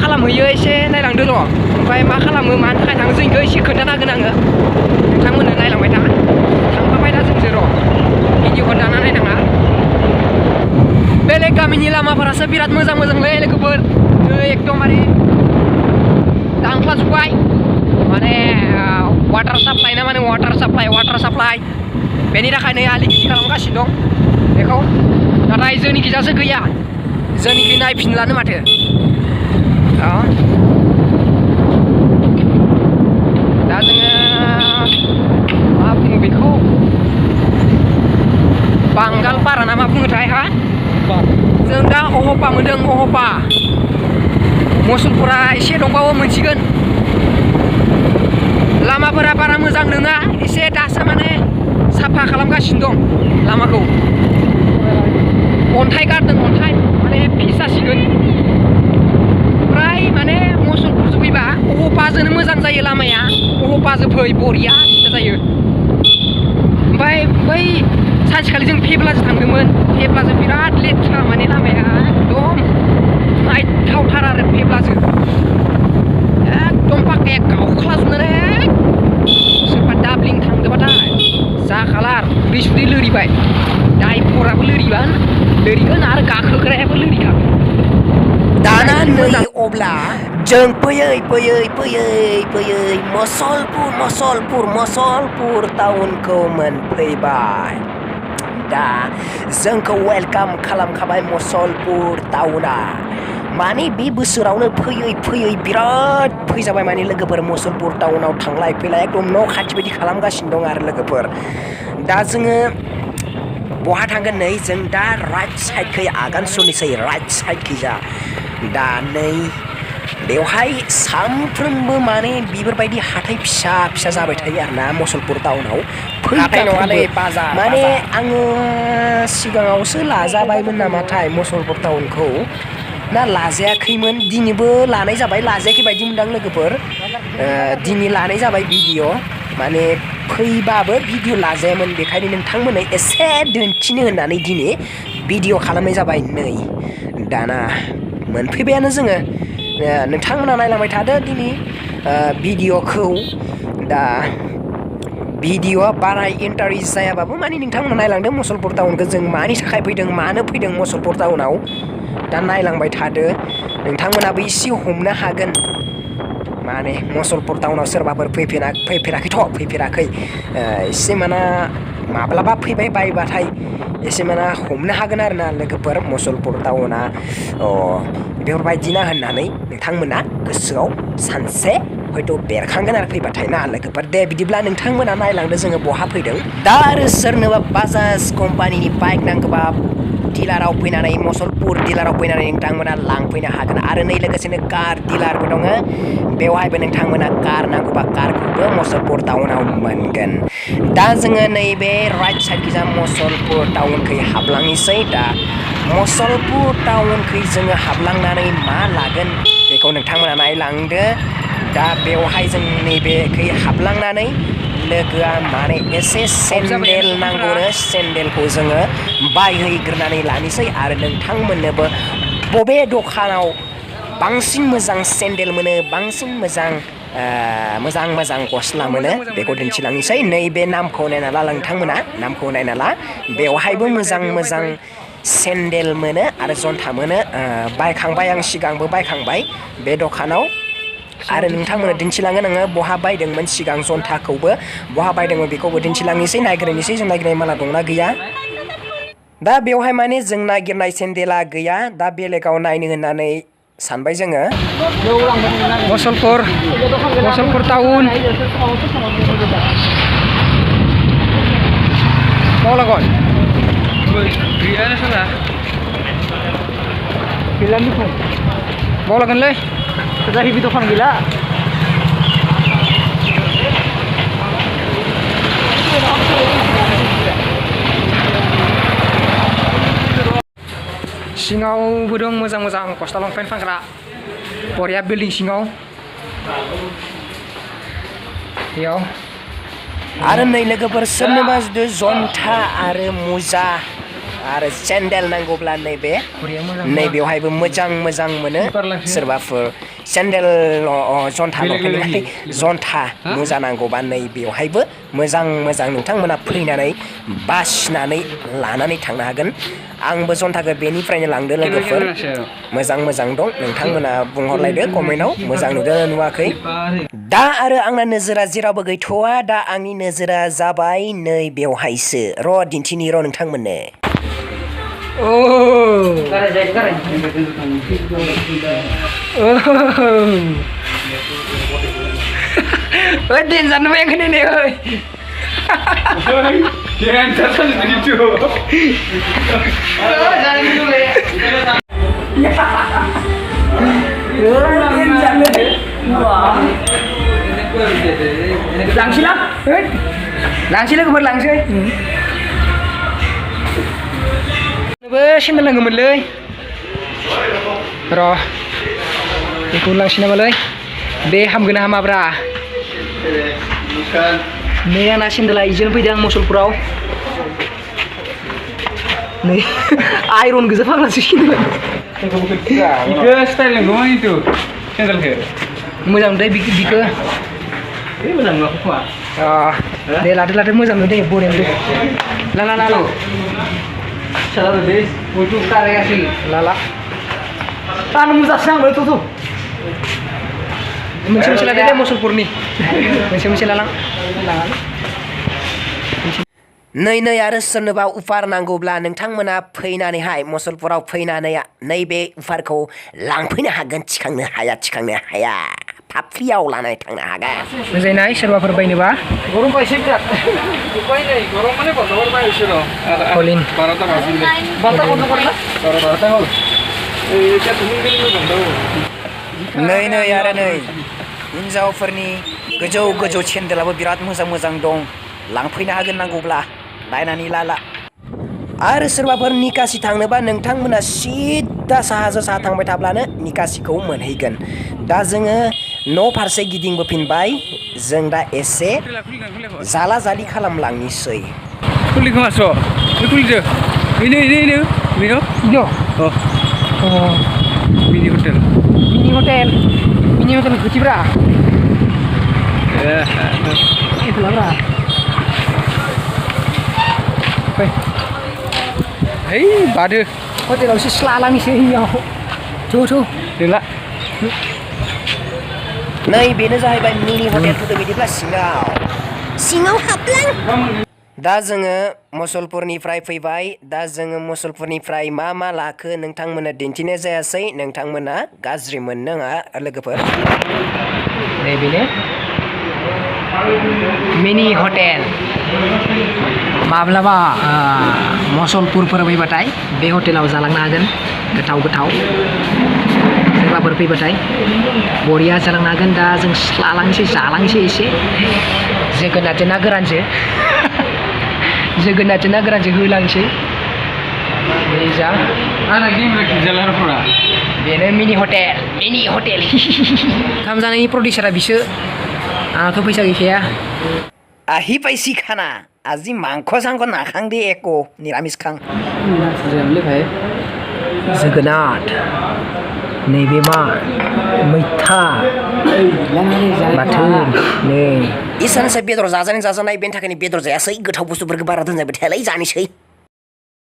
खालामहैयो एसे नायलांदो र' ओमफ्राय मा खालामो मानि थाखाय थाङो जों एसे खोन्थाना होगोन आङो नोंथांमोननो नायलांबाय था थांफाबाय था जोंसो र' भिडिअखौ दाना नायनाङा बेलेग गामिनि लामाफोरासो बिराद मोजां मोजांलै लोगोफोर एकदमबारे दांख्लाजोब्बाय माने वाटार साप्लाइ ना माने वाटार साप्लाइ बेनि थाखायनो आलि गिदि खालामगासिनो दं बेखौ नाथाय जोंनि गिजासो गैया जोंनिखै नायफिनलानो माथो दा जोङो मा बुङो बेखौ बांगालपारा ना मा बुङोथाय हा जों दा अहपा मोनदों अहपा मुसलपुरा एसे दंबावो मोनसिगोन लामाफोरा बारा मोजां नङा एसे दासो माने साफा खालामगासिनो दं लामाखौ अन्थाइ गारदों अन्थाइ माने फिस जासिगोन फ्राय माने मुसलपुरजों फैबा अहपाजोंनो मोजां जायो लामाया अहपाजों फै बरिया जायो ओमफ्राय बै सानसेखालि जों फेब्लाजों थांदोंमोन फेब्लाजों बिराद लेथ्रा माने लामाया एकदम नायथावथार आरो फेब्लाजों एकदम पाक्काया गावख्लाजोबनानै सोरबा दाब्लिं थांदोंबाथाय जा खालार दै लोरिबाय दाइपराबो लोरिगोन आरो गाखोग्रायाबो लोरिखागोन दाना नै अब्ला जों फैयै मुसलपुर टाउनखौ मोनफैबाय दा जोंखौ वेलकाम खालामखाबाय मुसलपुर टाउना माने बे बोसोरावनो फैयै बिराद फैजाबाय माने लोगोफोर मुसलपुर टाउनाव थांलाय फैलाय एकदम न' खाथि बायदि खालामगासिनो दं आरो लोगोफोर दा जोङो बहा थांगोन नै जों दा राइट साइडखै आगान सुरनोसै राइट साइडखैजा दा नै बेवहाय सानफ्रोमबो माने बेफोरबायदि हाथाय फिसा जाबाय थायो आरोना मुसलपुर टाउनाव माने आङो सिगाङावसो लाजाबायमोन नामाथाय मुसलपुर टाउनखौ ना लाजायाखैमोन दिनैबो लानाय जाबाय लाजायाखै बायदि मोनदां लोगोफोर दिनै लानाय जाबाय भिडिअ माने फैबाबो भिडिअ लाजायामोन बेखायनो नोंथांमोननो एसे दिन्थिनो होननानै दिनै भिडिअ खालामनाय जाबाय नै दाना मोनफैबायानो जोङो नोंथांमोना नायलांबाय थादो दिनै भिडिअखौ दा भिडिअआ बारा इन्टारेस्ट जायाबाबो माने नोंथांमोना नायलांदों मुसलपुर टाउनखौ जों मानि थाखाय फैदों मानो फैदों मुसलपुर टाउनाव दा नायलांबाय थादो नोंथांमोनाबो एसे हमनो हागोन माने मुसलपुर टाउनाव सोरबाफोर फैफेराखै एसे माना माब्लाबा फैबाय बायबाथाय एसे माना हमनो हागोन आरो ना लोगोफोर मुसलपुर टाउना बेफोरबायदिना होननानै नोंथांमोना गोसोआव सानसे हयथ' बेरखांगोन आरो फैबाथाय ना लोगोफोर दे बिदिब्ला नोंथांमोना नायलांदो जोङो बहा फैदों दा आरो सोरनोबा बाजाज कम्पानिनि बाइक नांगौबा डिलाराव फैनानै मुसलपुर डिलाराव फैनानै नोंथांमोना लांफैनो हागोन आरो नै लोगोसेनो कार डिलारबो दङ बेवहायबो नोंथांमोना कार नांगौबा कारखौबो मुसलपुर टाउनाव मोनगोन दा जोङो नैबे राइट साइडखैजा मुसलपुर टाउनखै हाबलांनोसै दा मुसलपुर टाउनखै जोङो हाबलांनानै मा लागोन बेखौ नोंथांमोना नायलांदो दा बेवहाय जों नैबेखै हाबलांनानै लोगोआ माने एसे सेन्देल नांगौनो सेन्देलखौ जोङो बायहैग्रोनानै लानोसै आरो नोंथांमोननोबो बबे दखानाव बांसिन मोजां सेन्देल मोनो बांसिन मोजां गस्ला मोनो बेखौ दिन्थिलांनोसै नैबे नामखौ नायना ला नोंथांमोना नामखौ नायना ला बेवहायबो मोजां सेन्देल मोनो आरो जन्था मोनो बायखांबाय आं सिगांबो बायखांबाय बे दखानाव आरो नोंथांमोननो दिन्थिलांगोन आङो बहा बायदोंमोन सिगां जन्थाखौबो बहा बायदोंमोन बेखौबो दिन्थिलांनोसै नायग्रोनोसै जों नागिरनाय माला दंना गैया दा बेवहाय माने जों नागिरनाय सेन्देला गैया दा बेलेगाव नायनो होननानै सानबाय जोङो Musalpur town mau lagon gila na sana gila ni pun mau lagon le sudah hibi to fan gila सिङाव बो दं मोजां गस्ला लंपेन्ट फानग्रा बरिया बिल्डिं सिङाव बेयाव आरो नै लोगोफोर सोरनोबा जुदि जन्था आरो मुजा आरो सेन्देल नांगौब्ला नैबेवहायबो मोजां मोनो सोरबाफोर सेन्देल जन्था लंपेन्ट जन्था मुजा नांगौबा नैबेवहायबो मोजां नोंथांमोना फैनानै बासिनानै लानानै थांनो हागोन आंबो जन्थाखौ बेनिफ्रायनो लांदों लोगोफोर मोजां दं नोंथांमोना बुंहरलायदो कमेन्टआव मोजां नुदों नुवाखै दा आरो आंना नोजोरा जेरावबो गैथ'वा दा आंनि नोजोरा जाबाय नै बेवहायसो र' दिन्थिनि र' नोंथांमोननो देन्जार नुबाय आंखौ नै लांसै लोगोफोर लांसै सेन्देल नांगौमोनलै र' बेखौ लांसै नामालै बे हामगोन ना हामाब्रा नै आंना सेन्देला इजोंनो फैदों आं मुसलपुराव नै आइरन गोजा फाग्लासो सिनबाय बेखौ स्टाइल नांगौमोन itu सेन्देलखौ मोजां नुदों बिखौ मोजां नुवा खोमा दे लादो मोजां नुदों बरिया नुदों ला salah deh butuh karya sih lala anu muzassang betul tuh मोनसे लादो दे मुसलपुरनि मोनसे लालां नै आरो सोरनोबा उफार नांगौब्ला नोंथांमोना फैनानैहाय मुसलपुराव फैनानै नैबे उफारखौ लांफैनो हागोन थिखांनो हाया फाफ्लियाव लानानै थांनो हागोन मोजाङै सोरबाफोर बायनोबा गरम पाइसे बिराद बायनाय गरम माने बन्द'फोर बायसो र' कलिन 12টা বাজিলে 12টা বন্ধ করলা 12টা হল এইটা তুমি গেলে বন্ধ नै आरो नै हिन्जावफोरनि गोजौ सेन्देलाबो बिराद मोजां दं लांफैनो हागोन नांगौब्ला बायनानै लाला आरो सोरबाफोर निकासि थांनोबा नोंथांमोना सिदा साहा थांबाय थाब्लानो निकासिखौ मोनहैगोन दा जोङो न' फारसे गिदिंबोफिनबाय जों दा एसे जाला जालि खालामलांनिसै खुलिखौ मासो खुलिदो बेनो मिनि hotel खिथिब्रा itulah hei bade hotel sih selalang sih tuh dela नै बेनो जाहैबाय मिनि हटेल बिदिब्ला सिङाव हाबलां दा जोङो मुसलपुरनिफ्राय फैबाय दा जोङो मुसलपुरनिफ्राय मा लाखो नोंथांमोना दिन्थिनाय जायासै नोंथांमोना गाज्रि मोननो नाङा लोगोफोर नै बेनो मिनि हटेल माब्लाबा मुसलपुरफोर फैबाथाय बे हटेलाव जालांनो हागोन गोथाव सोरबाफोर फैबाथाय बरिया जालांनो हागोन दा जों जालांसै एसे जोगोनारजों ना गोरानजों होलांसै जा बेनो मिनि हटेल ओंखाम जानायनि प्रडिउसारा बिसो आंहाथ' फैसा गैखाया आहि पाइसि खाना আজি মাংস চাংস নাখাং দে একো নিৰামিষ খাং जोगोनार नैबे मा मैथा बाथोन नै इसानसै बेदर जाजानाय बेनि थाखायनो बेदर जायासै गोथाव बुस्थुफोरखौ बारा दोनजाबाय थायालै जानोसै